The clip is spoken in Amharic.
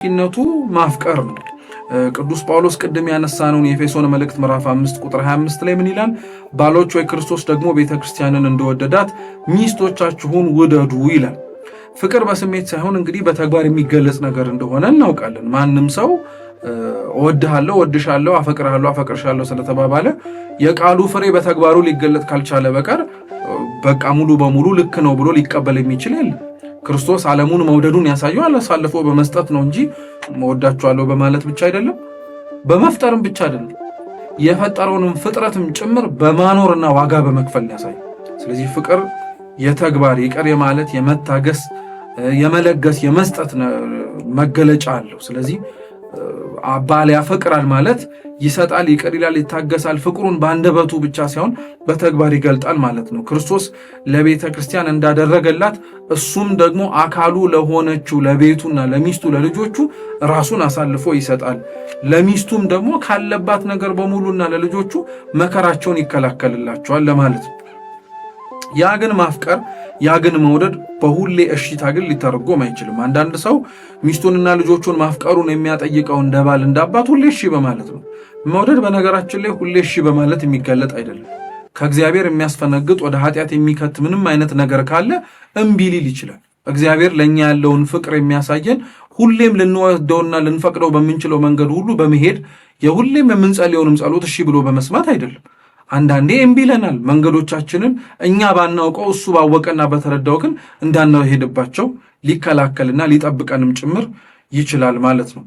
አስፈላጊነቱ ማፍቀር ነው። ቅዱስ ጳውሎስ ቅድም ያነሳነውን የኤፌሶን መልእክት ምዕራፍ 5 ቁጥር 25 ላይ ምን ይላል? ባሎች ወይ ክርስቶስ ደግሞ ቤተ ክርስቲያንን እንደወደዳት ሚስቶቻችሁን ውደዱ ይላል። ፍቅር በስሜት ሳይሆን እንግዲህ በተግባር የሚገለጽ ነገር እንደሆነ እናውቃለን። ማንም ሰው እወድሃለሁ፣ እወድሻለሁ፣ አፈቅርሃለሁ፣ አፈቅርሻለሁ ስለተባባለ የቃሉ ፍሬ በተግባሩ ሊገለጥ ካልቻለ በቀር በቃ ሙሉ በሙሉ ልክ ነው ብሎ ሊቀበል የሚችል የለም። ክርስቶስ ዓለሙን መውደዱን ያሳየው አሳልፎ በመስጠት ነው እንጂ እወዳችኋለሁ በማለት ብቻ አይደለም፣ በመፍጠርም ብቻ አይደለም፣ የፈጠረውንም ፍጥረትም ጭምር በማኖርና ዋጋ በመክፈል ያሳየው። ስለዚህ ፍቅር የተግባር ይቅር የማለት፣ የመታገስ፣ የመለገስ፣ የመስጠት መገለጫ አለው። ስለዚህ ባል ያፈቅራል ማለት ይሰጣል፣ ይቅር ይላል፣ ይታገሳል። ፍቅሩን በአንደበቱ ብቻ ሳይሆን በተግባር ይገልጣል ማለት ነው። ክርስቶስ ለቤተ ክርስቲያን እንዳደረገላት እሱም ደግሞ አካሉ ለሆነችው ለቤቱና ለሚስቱ ለልጆቹ ራሱን አሳልፎ ይሰጣል። ለሚስቱም ደግሞ ካለባት ነገር በሙሉና ለልጆቹ መከራቸውን ይከላከልላቸዋል ለማለት ነው። ያ ግን ማፍቀር፣ ያ ግን መውደድ በሁሌ እሽታ ግን ሊተረጎም አይችልም። አንዳንድ ሰው ሚስቱንና ልጆቹን ማፍቀሩን የሚያጠይቀው እንደ ባል እንደ አባት ሁሌ እሺ በማለት ነው። መውደድ በነገራችን ላይ ሁሌ እሺ በማለት የሚገለጥ አይደለም። ከእግዚአብሔር የሚያስፈነግጥ፣ ወደ ኃጢአት የሚከት ምንም አይነት ነገር ካለ እምቢ ሊል ይችላል። እግዚአብሔር ለእኛ ያለውን ፍቅር የሚያሳየን ሁሌም ልንወደውና ልንፈቅደው በምንችለው መንገድ ሁሉ በመሄድ፣ የሁሌም የምንጸልየውንም ጸሎት እሺ ብሎ በመስማት አይደለም። አንዳንዴ እምቢ ይለናል። መንገዶቻችንን እኛ ባናውቀው እሱ ባወቀና በተረዳው ግን እንዳንሄድባቸው ሊከላከልና ሊጠብቀንም ጭምር ይችላል ማለት ነው።